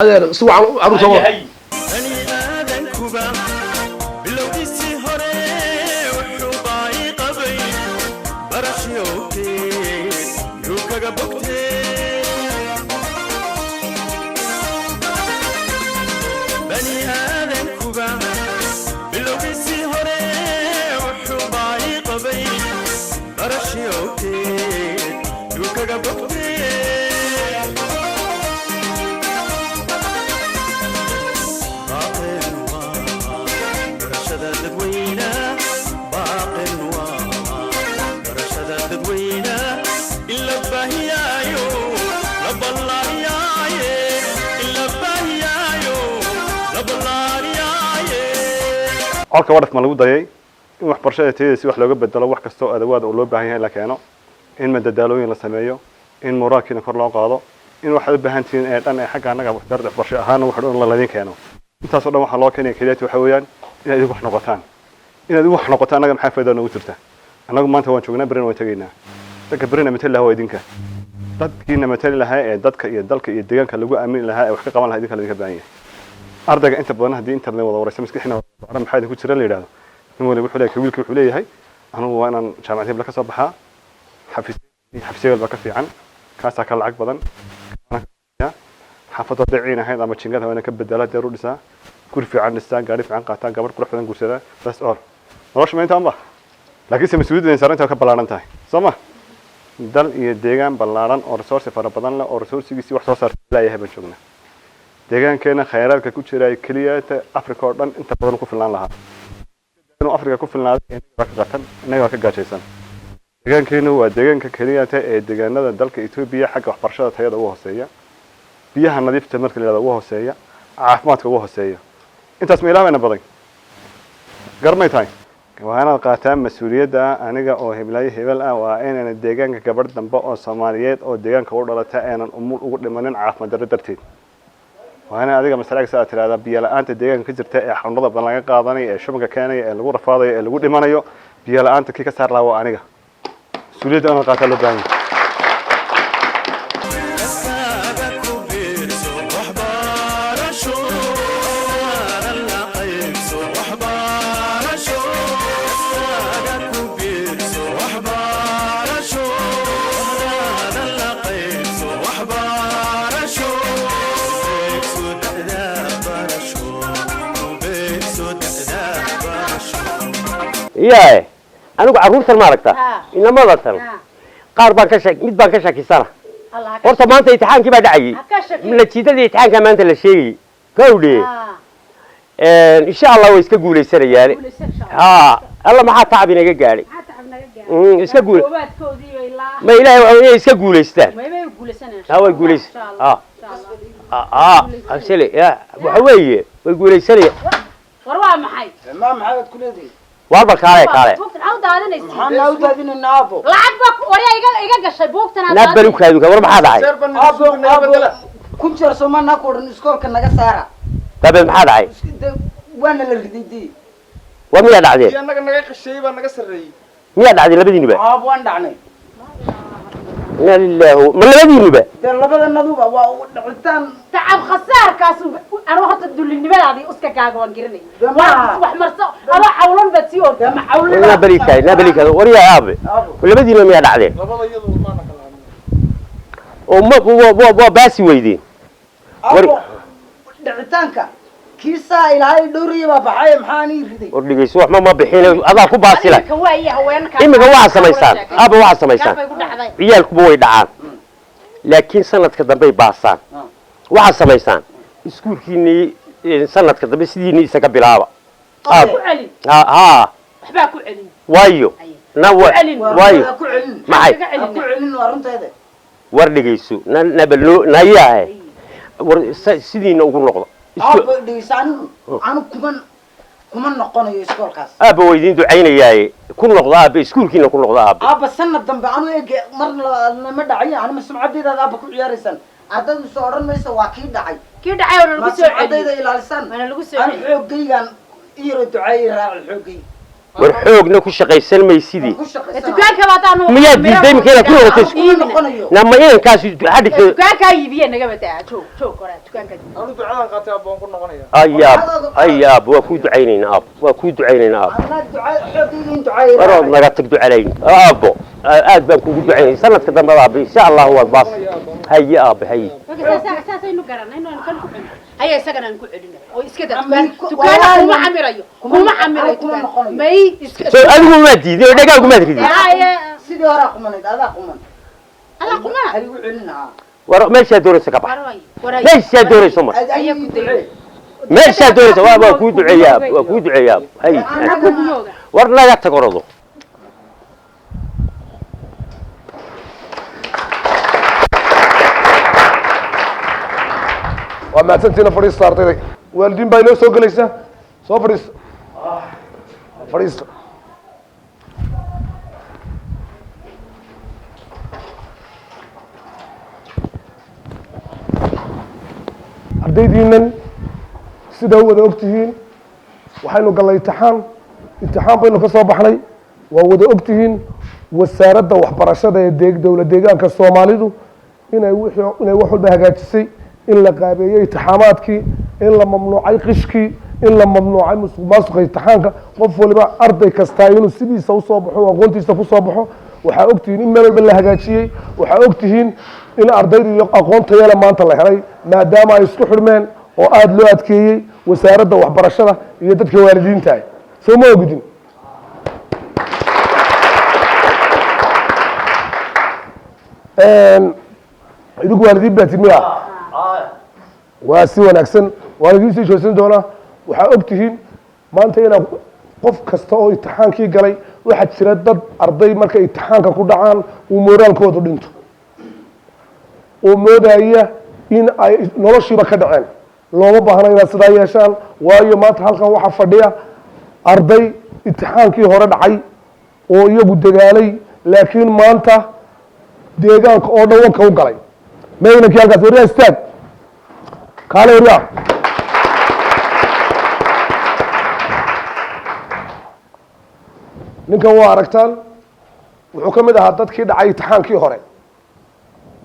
Adeer, si wacan carruurta wada. Bani aadankuba bilowgiisii hore wuxuu baahi qabay barashyoogteed yuu kaga bogtee. Bani aadankuba bilowgiisii hore wuxuu baahi qabay barashyoogteed yuu kaga bogtee. Baaqin waa barashada dadweyne, baaqin waa barashada dadweyne in la baahiyaayo, la ballaariyaaye, in la baahiyaayo, la ballaariyaaye. Colka wadhaf ma lagu dayay in waxbarashada tayada si wax looga bedelo, wax kastoo adawaad oo loo baahan yahay in la keeno, in madadaalooyin la sameeyo, in moraalkiina kor loo qaado, in waxaad u baahan tihiin ee dhan ee xagga annaga wasaaradda waxbarasho ahaan wax dhan laydin keeno? Intaasoo dhan waxaa loo keenaya keliyaati waxa weeyaan inaad idinku wax noqotaan, inaad idinku wax noqotaan. Annaga maxaa faa'iido noogu jirta? Annagu maanta waan joognaa, berrina waan tegaynaa. Dadka berrina matali lahaa waa idinka. Dadkiina matali lahaa ee dadka iyo dalka iyo deegaanka lagu aamini lahaa ee wax ka qaban lahaa idinka laydinka baahan yahay. Ardayga inta badan haddii internet wada waraysa, maskaxina wada, maxaa idinku jira la yidhahdo, nin waliba wuxuu leeyahay, wiilkii wuxuu leeyahay, "Anigu waa inaan jaamacad hebla ka soo baxaa, xafiis xafiisyo baa ka fiican, kaasaa ka lacag badan, xaafaddu hadday ciin ahayd ama jingada waa inaan ka bedelaa, deer u dhisaa, guri fiican dhistaa, gaari fiican qaataa, gabadh qurux badan guursadaa." That's all. Nolosha ma intaan ba? Laakiinse mas-uuliyadda saaran intaa ka ballaaran tahay, soo ma? Dal iyo deegaan ballaaran oo resource fara badan leh oo resourcigiisii wax soo saar laayahay baan joognaa. Deegaankeena khayraadka ku jira keliya Africa oo dhan inta badan ku filnaan lahaa inuu Africa ku filnaaday, innaga baa ka qatan, innaga baa ka gaajaysan. Deegaankeenu waa deegaanka keliyata ee deegaanada dalka Etoobiya xagga waxbarashada tayada ugu hooseeya, biyaha nadiifta marka la yidhahdo ugu hooseeya, caafimaadka ugu hooseeya. Intaas ma ilaah bayna baday garmay tahay? Waa inaad qaataan mas-uuliyadda. Aniga oo heblaayo hebel ah, waa inayna deegaanka gabadh dambe oo Soomaaliyeed oo deegaanka u dhalata aynan umul ugu dhimanin caafimaad darro darteed. Waa inay adiga masalagsa aad tidhahdaa biyo la-aanta deegaanka ka jirta ee xanuunada badan laga qaadanayo, ee shubanka keenaya, ee lagu rafaadayo, ee lagu dhimanayo, biyo la-aanta kii ka saar lahaa waa aniga. Mas-uuliyadda inaad qaataa loo baahan yahay. Dadkaaga ku biirso waxbarasho, la qaybso waxbarasho. Dadkaaga ku biirso waxbarasho, la qaybso waxbarasho. Beegso da'da barasho, beegso da'da barasho. Iyae, anigu carruurtan maaragta, inamada tan qaar baan ka shak, mid baan ka shakisana. Allah ha ka Horta maanta imtixaankii baa dhacayay. Ha ka shakin. Natiijadii imtixaanka maanta la sheegayay kawdhe. Insha Allah way iska guuleysanayaan. Guuleysan, insha Allah. Ha alla, maxaa tacab inaga gaadhay? Maxaa tacab naga gaaray? Iska guul Koowaadkoodii ilaa Ma ilaahay waa inay iska guuleystaan. May guuleysanayaan. Ha, way guuleysan. Insha Allah. Insha Allah. Asale ya waxa weeye way guuleysanayaan. War waa maxay? Ma maxaad ku leedihi? Warba kaale, kaale. Buugtan maxaa u daadinaysa? Maxaan naa u daadinayna, aabo? Lacag baa waryaa iga gashay buugtan aad Naa bari daadinaysa. Kaadu war maxaa dhacay? Aabo, aabo, kun jeer sooma naa ku odhan iskoolka naga saara? Dabe maxaa dhacay? Waana la riday dee. War miyaa dhacdeen? Annaga naga qasheeyey baa naga sarreeyey. Miyaa dhacdeen labadiinuba? Aabo, waan dhacnay. Inna lillahi, ma labadiinuba? Dee labadanaduba waa dhacitaan. Tacab khasaarkaas anu horta dullinimadaadii uskagaaga waan garanay. Dee maaha. Wax marso adoo cawlan baad sii orday. Dee ma cawlina? Naa bari kaadi, naa bari kaadi. War yaa aabe? Aabo. Labadiinuba miyaa dhacdeen? Labada iyadu maana kala hadlin. Oo ma waa baasi weydeen? Aabo, dhicitaanka kiisaa ilaahay dhowriya baa baxay, maxaa anii riday? War dhegeyso, waxba ma bixin, adaa ku baasila. Iminka waaye haweenka. Iminka waxaad samaysaan, aaba, waxaad samaysaan. Gaar bay ku dhacday. Ciyaalkuba way dhacaan, laakiin sanadka dambey baasaan. Waxaad samaysaan iskuulkiinii sanadka dambe sidiinii isaga bilaaba. Ku celin. Ha ha. Waxbaa ku celin. Waayo na Ku celin. Waayo. Ha ku celin. Maxay? Kaga Ha ku celina. celin, waa runteeda. War dhegeyso, na nabalo nayaahe, war sidiina ugu noqdo. Aabo, dhegeyso, anigu kuma noqonayo iskoolkaas. Aabba, waa idiin ducaynayaaye, ku noqdo aabbe, iskuulkiina ku noqdo, aabbe. Aabba, sanad dambe anu ege mar nama dhacayo. Anima sumcadeydaad aabba ku ciyaaraysaan? Ardaydu soo odhan mayso waa kii dhacay. Kii dhacay oo Ma lagu soo sumcadeyda celiyo. ilaalisaan. Waana lagu soo Anu celiyo. xoogaygaan iyaro duceeyay, raaci xoogay. War xoogna ku shaqaysan maysidii. Ku shaqaysanaa. Dukaanka baadaanu. Miyaad diiday iminka inaad ku noqoto Kuma noqonayo. Nama inankaasi hadhigta. Dukaankaa iibiye naga badaa, joog joog horaa dukaankaa. Anu ducadan qaatay aabbo, waan ku noqonaya. Ay aab, ay aab, waa kuu ducaynaynaa aab, waa kuu ducaynaynaa aab. Anaa ducaa xoogayga in ducaa ii Warood raacay. Naga tag ducalayn aabbo, aad baan kugu ducaynay sanadka dambe aabbe, insha Allahu waad baas. Haye aabbe, haye. Marka saasaynu garanay inaan kan ku celino, haya isagana aan ku celino oo iska daa Ama dukaan dukaana walaal kuma camirayo, kuma camirayo kuma dukaan. Noqonayo. May iska Soo adigu maa diiday oo dhagaagu maad ridin. Haye. Sidii horaa qumanayd, adaa quman. Adaa qumana. Ha igu celin haa. War meeshaa doonaysa ka bax. Waray waray. Meeshaa doonayso mar. Aad Ayaa ii ku ducee. dayay. Meeshaa doonaysa waa kuu duceeyaa, waa kuu duceeyaa. Haye. Anaa. War naga tag orodo. Waa mahadsantiina. Fadhiista ardayday, waalidiin baa inoo soo gelaysa. Soo fadhiista, fadhiista. Ardaydiinan sidaa u wada og tihiin, waxaynu gallay imtixaan, imtixaan baynu ka soo baxnay. Waa wada og tihiin wasaaradda waxbarashada ee dowlad deegaanka Soomaalidu inay wixii inay wax walba hagaajisay, in la qaabeeyey imtixaamaadkii, in la mamnuucay qishkii, in la mamnuucay musuq maasuqa imtixaanka. Qof waliba, arday kastaa, inuu sidiisa usoo baxo oo aqoontiisa kusoo baxo. Waxaa ogtihiin in meel walba la hagaajiyey. Waxaa ogtihiin in ardaydu iyo aqoon tayale maanta la helay, maadaama ay isku xidhmeen oo aada loo adkeeyey wasaaradda waxbarashada iyo dadka waalidiinta ah. Soo ma ogdin? Idinku waalidiin baa timiya, waa si wanaagsan waan idiin sii joogsan doonaa. Waxaa og tihiin maanta inaa qof kasta oo imtixaankii galay, waxaa jira dad arday markay imtixaanka ku dhacaan uu mooraalkoodu dhinto oo moodaya in ay noloshiiba ka dhaceen. Looma baahna inaad sidaa yeeshaan, waayo maanta halkan waxaa fadhiya arday imtixaankii hore dhacay oo iyagu dadaalay, laakiin maanta deegaanka oo dhan wanka u galay. Maynankii halkaas, waryaa, istaag, kaale waryaa. Ninkan waa aragtaan, wuxuu ka mid ahaa dadkii dhacay imtixaankii hore.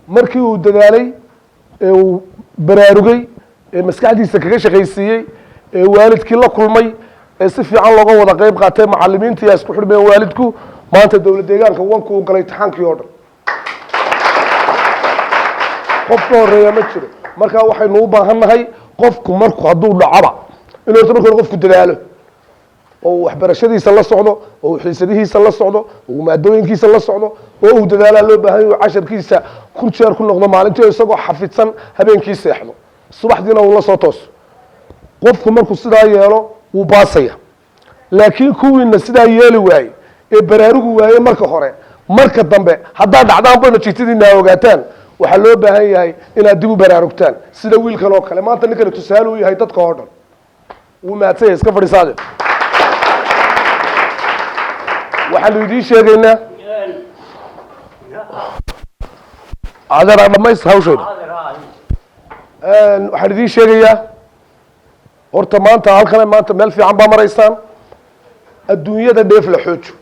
Markii uu dadaalay ee uu baraarugay ee maskaxdiisa kaga shaqaysiiyey ee waalidkii la kulmay ee si fiican looga wada qayb qaatay, macalimiintii yaa isku xidhmeen, waalidku, maanta dowlad deegaanka wanku u galay imtixaankii oo dhan. Qof ka horeeya ma jiro. Marka waxaynu u baahan nahay qofku marku hadduu dhacaba inuu horta marka hore qofku dadaalo oo uu waxbarashadiisa la socdo oo uu xiisadihiisa la socdo oo uu maadooyinkiisa la socdo oo uu dadaalaa loo baahan yahay, uu casharkiisa 1000 jeer ku noqdo maalintii oo isagoo xafidsan habeenkii seexdo, subaxdiina uu la soo tooso. Qofku markuu sidaa yeelo wuu baasaya. Laakiin kuwiina sidaa yeeli waaye ee baraarugu waaye marka hore, marka dambe haddaad dhacdaan bayna jigtidiina ogaataan. Waxaa loo baahan yahay inaad dib u baraarugtaan sida wiilkan oo kale. Maanta ninkani tusaale u yahay dadka oo dhan. Wuu mahadsan yahay, iska fadhiisaade. Waxaanu idiin sheegaynaa, adeeraa dhammayst hawshayda. Waxaan idiin sheegayaa horta maanta halkan maanta meel fiican baa maraysaan. Adduunyada dheef la xoojo,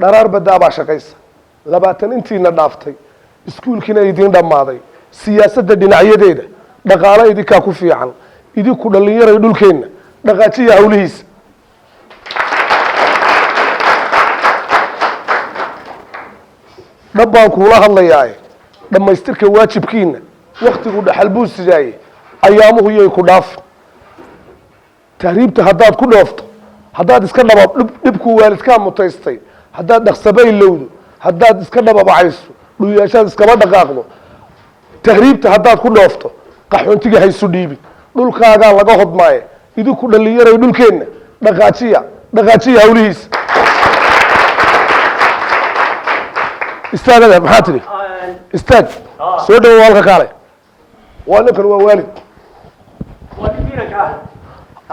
dharaar badaa baa shaqaysa. 20 intiina dhaaftay, iskuulkiina idiin dhammaaday, siyaasadda dhinacyadeeda, dhaqaalo idinkaa ku fiican. Idinku dhallinyaray dhulkeenna dhaqaajiya hawlihiisa. Dhab baan kuula hadlayaaye, dhammaystirka waajibkiina waktigu dhaxal buu sidaaye, ayaamuhu yay ku dhaaf. Tahriibta haddaad ku dhoofto, haddaad iska dhaba dhibkuu waalidkaa mutaystay, haddaad dhaqsaba ilowdo, haddaad iska dhababacayso, dhuyaashaad iskaba dhaqaaqdo, tahriibta haddaad ku dhoofto, qaxoontiga haysu dhiibin, dhulkaagaa laga hodmaaye. Idinku dhallinyaray dhulkeenna dhaqaajiya, dhaqaajiya hawlihiisa. Istaag adeer, maxaa tidhi? Istaag, soo dhawow halka kaale. Waa ninkan, waa waalid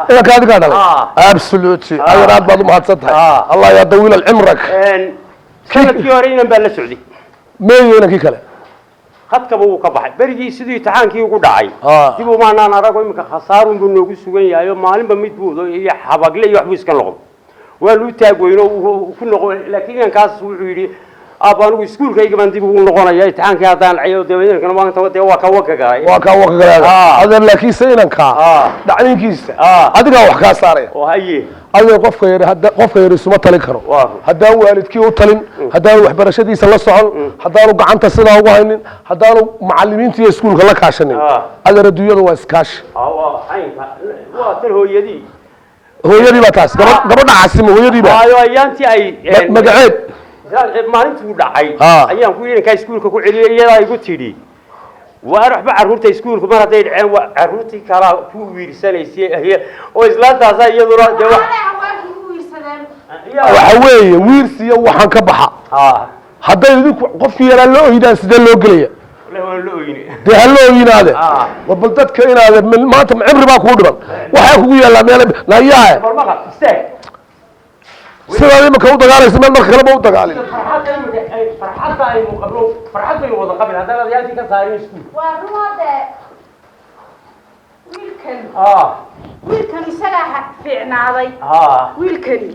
inanka adigaa dhalay. Absolutely, adeer, aad baad umahadsan tahay. Allah yaa dawiil alcimrak. Sanadkii hore inan baa la socday. Meeyo inankii kale? Khadkaba wuu ka baxay berigii siduu imtixaankii ugu dhacay. Dib umaanaan arago. Iminka khasaarun buu noogu sugan yahay oo maalinba mid buu iyo xabagle iyo waxbuu iska noqdo. Waanu u taag weyno ku noqon, laakiin inankaas wuxuu yidhi, aabba, anigu iskuulkayga baan dib ugu noqonaya, imtixaankii haddaan dhacayo dee inankana maanta dee waa ka waka galay. Waa kaa waka galaada. Adeer, laakiinse inankaa dhacninkiisa adigaa wax kaa saaraya. Oo haye. Adeer, qofka yar hadda, qofka yar isuma talin karo Waa. haddaan waalidkii u talin, haddaanu waxbarashadiisa la socon, haddaanu gacanta sidaa ugu haynin, haddaanu macalimiinta iyo iskuulka la kaashanin. Adeer, adduunyada waa iskaashi. Waa caynka, waa tan hooyadii. Hooyadii baa taas, gabadha Caasimo hooyadii baa. Waayo ayaantii ay Magaceed? Maalintii uu dhacay ayaan ku inankaa iskuulka ku celiyay, iyadaa igu tidhi, waar waxba carruurta iskuulku mar hadday dhaceen, waa carruurtii kalaa ku wiirsanaysay oo islaantaasa iyaduna dee wax. Haweenkii u wiirsadeen. Waxa weeye wiirsiyo waxaan ka baxa. Hadday idinku qofkii yaraa loo oydaan, sidee loo gelaya? Wallahi waan la oyni. Dee ha loo oyinaade. War bal dadka inaade maanta cimri baa kugu dhiman, waxaa kugu yaallaa meel nayaa. Bal maqal, istaag. Sidaad imika u dagaalaysa meel marka kaleba u dagaalin. Farxadda imika ay farxadda aynu qabno, farxad baynu wada qabin haddaan adayaantii ka saarin iskuulka. Waa rumoode wiilkan. Wiilkan isagaa fiicnaaday. Wiilkani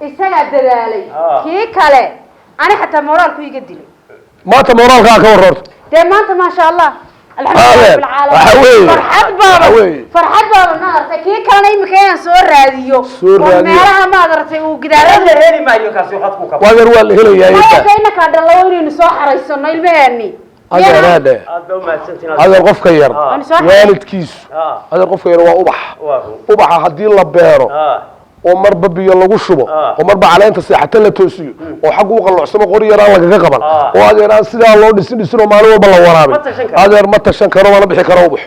isagaa dadaalay. Kii kale ani xataa moraalku iga dilay. Maanta moraalkaa ka warroorta. Dee maanta maasha Allah, Adeer, alxamdulilah. Waxa weeye, Farxad baaba waxa weeye. Farxad baaba maaragtay, kii kalena imika inaan soo raadiyo Soo oo raadiyo. meelaha maaragtay uu gidaarada La heli maayo kaasi, khadku ka Waa yar, waa la helayaa inta. Maya, inakaa dhalawo inaynu soo xaraysano ilmeheeni. Adeer, adeer. Aad baa umahadsantiin. Adeer, qofka yar Waan soo xaray. waalidkiisu, adeer, qofka yar waa ubax. Waa run. Ubaxa haddii la beero oo marba biyo lagu shubo oo marba caleenta seexata la toosiyo oo xaggu u qaloocsamo, qori yaraan lagaga qaban oo adeer aan sidaa loo dhisin dhisin oo maalin walba la waraabin, Ma tashan karo. adeer, ma tashan karo, mana bixi karo ubax.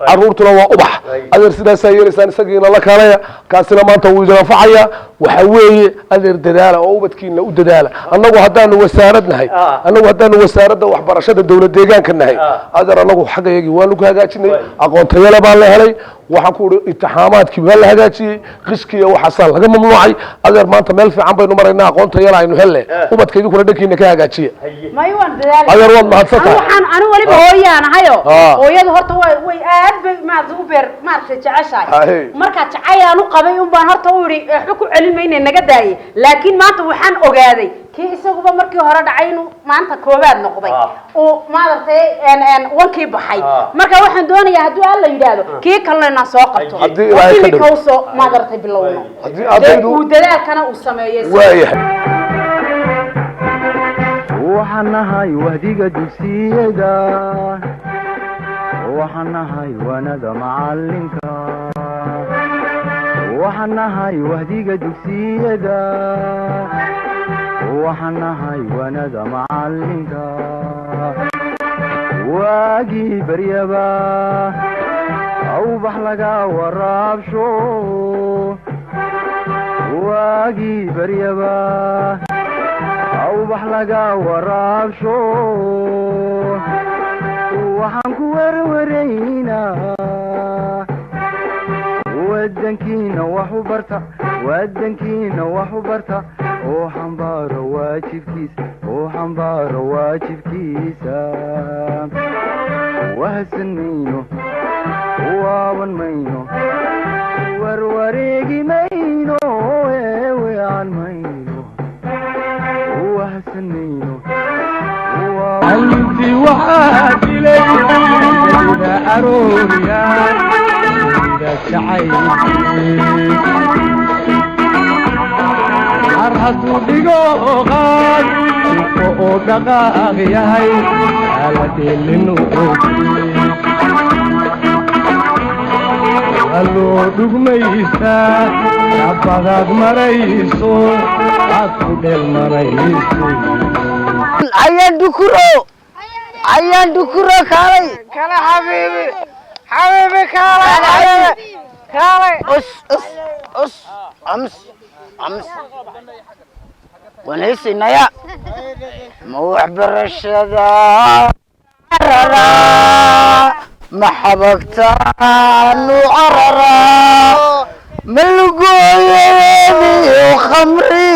Carruurtuna waa ubax. Adeer, sidaasaa yeelaysaan, isagiina la kaalaya, kaasina maanta wuu idin anfacaya. Waxa weeye, adeer, dadaala oo ubadkiina u dadaala. Annagu haddaanu wasaarad nahay, annagu haddaanu wasaaradda waxbarashada dowlad deegaanka nahay, adeer, annagu xaggayagii waanu ku hagaajinay. Aqoon tayale baa la helay. Waxaan ku uhi imtixaamaadkii waa la hagaajiyey, qishkiiyo waxaasaa laga mamnuucay. Adeer, maanta meel fiican baynu maraynaa, aqoon tayale aynu helle. Ubadka idinkuna dhankiina ka hagaajiya. May, waan dadaalay. Adeer, waad mahadsantahay. Waxaan anu weliba hooyaan ahayo. Hooyada horta way aad bay maaragtay u beer maaragtay jeceshahay. Markaa jacayl u qabay un baan horta u yidhi waxba ku celin mayne, naga daayay. Laakiin maanta waxaan ogaaday kii isaguba markii hore dhacay inuu maanta koobaad noqday uu maaragtay wankii baxay. Marka waxaan doonayaa, hadduu Alla yidhaahdo, kii kalena inaan soo qabto Haddii oo Ilaahay ka imika dhigo. usoo maaragtay bilowno. Haddii Dee ardaydu uu dadaalkana uu sameeyey. Waayahay. Waxaan nahay wahdiga dugsiyada, waxaan nahay wanada macalinka, waxaan nahay wahdiga dugsiyada, waxaan nahay wanada macalinka. Waagii baryaba awbax laga waraabsho, waagii baryaba awbax laga waraabsho, waxaan ku werwaraynaa wadankiina wax u barta, wadankiina wax u barta oo xambaaro waajibkiisa, oo xambaaro waajibkiisa. Wahsan mayno, waaban mayno, warwareegi mayno, eewean mayno, wahsan mayno. Anti waxaa dilay ida arooriyaan ida jacaylkii, har hadduu dhigo qaad dhulka oo dhaqaaq yahay aladhelin haloo dhugmaysaa, kabadaad marayso aad ku dheelmanayso. Ayaan dhukuro, ayaan dhukuro, kaalay. Kale xabiibi, xabiibi, kaalay xabiibi, kaalay. Us us us, ams ams, waan heesaynaya. Ma waxbarashada carara, ma xabagtaanu carara, ma lugooyeediyo khamri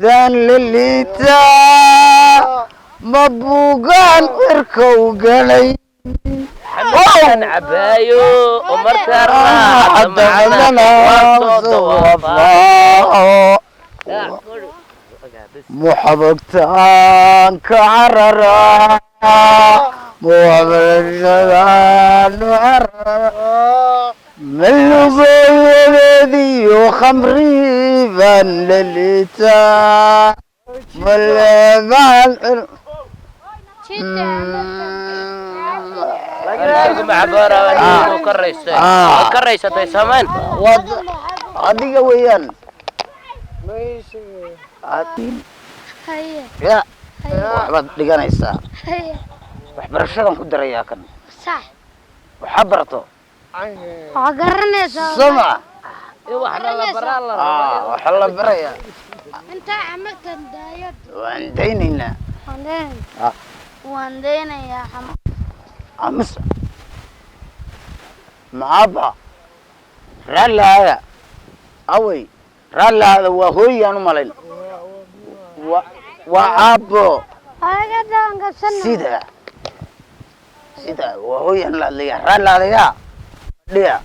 dan liliita, ma buugaan cirkow galay. Markaan cabaayo oo markaan raaca macna waan soo dawaafaa. Muxabagtaan ka carara, muxabagtaan carara, malugoyadeediyo khamri baan lalitaa malebaan. Karaysatay samayn. Adiga weeyaan ya waxbaad dhiganaysaa, waxbarashadan ku darayaa kan waxaa barato soma, waxa la barayaa waan daynaynaa. Waan daynayaa. Amus maaba raallaada awey, raallaada waa hooyaan u malayn, waa aabbo sida sida waa hooyaan la hadlaya, raallaadayaa fadhiya.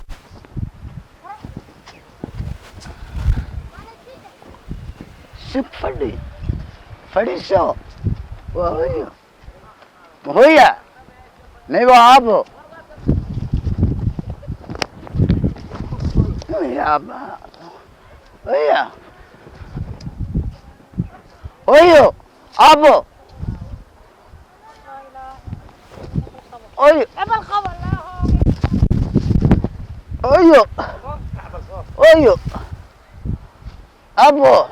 Sug, fadhi, fadhiiso, waa hooyo, ma hooya may waa aabbo. Aabba hooya, hooyo, aabbo, hooyo, hooyo, hooyo, aabbo.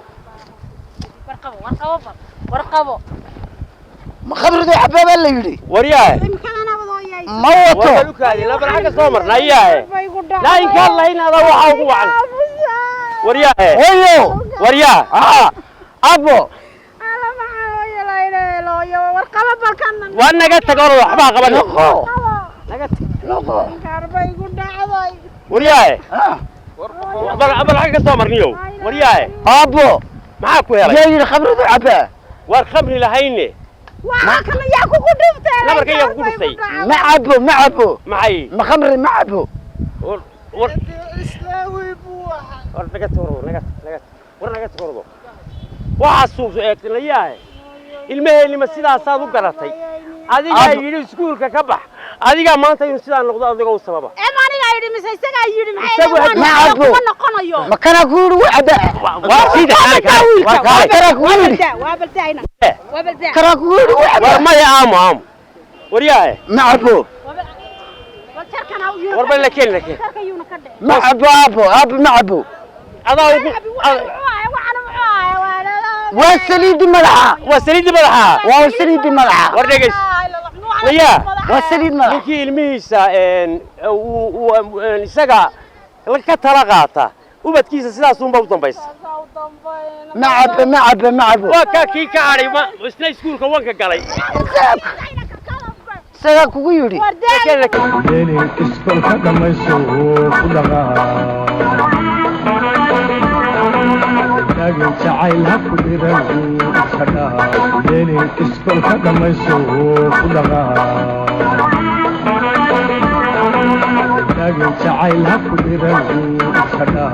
Ma khamridu xabaa la yidhi? Waryahay, ma wato. Laba ka soo marna iyahe laa inkaan lahayn adaa waxaa ugu wacan. Waryahe, hooyo, waryaa, aabbo. Waa naga tag orod, waxbaa qaban. Noqo. Waryahe, bal xagga ka soo marniyow. Waryahe, aabbo, maxaa ku helay? Yaa yidhi khamridu cabaa? Waar khamri lahayne nabarka yaa kugu dhuftay? Ma cabo, ma cabo. Maxay? Ma khamri ma cabo. War war war, naga tag, naga naga, war naga tag ordo. Waxaa suubso eegtinayahe, ilmaheennima sidaasaad u garatay? Adigaa yidhi iskuulka ka bax, adigaa maanta inuu sidaa noqdo adiga u sababa. Anigaa yidhi mise isagaa yidhi? Isagu maxay Ma cabo. kuma noqonayo? Ma kana ku yidhi wuu cabaa? Waa sida Waa kana kugu yidhi, waa baldaa. kana kugu yidhi wuu war cabaa. Maya, aamu aamu. Waryaahe, Ma cabo. War bal la keen, la keen. Ma cabo aabbo, aabbo ma cabo. Adaa ugu Waa saliidi madaxa. Waa saliidii madaxa. Waa saliidi madaxa. War dhegeys wayaa. Waa saliid madaxa. Ninkii ilmihiisa uu isaga ka tala qaata, ubadkiisa sidaasunba u dambaysa. Ma cabo, ma cabo, ma cabo. Waa kaa kii ka cadhay ma isna iskuulka wanka galay. Isagaa kugu yidhi. Deni iskoolka dhammayso ku dhaqaa, taagin jacayl ha ku dhiran iska dhaa. Deni iskoolka dhammayso ku dhaqaa, taagin jacayl ha ku dhiran iska dhaa.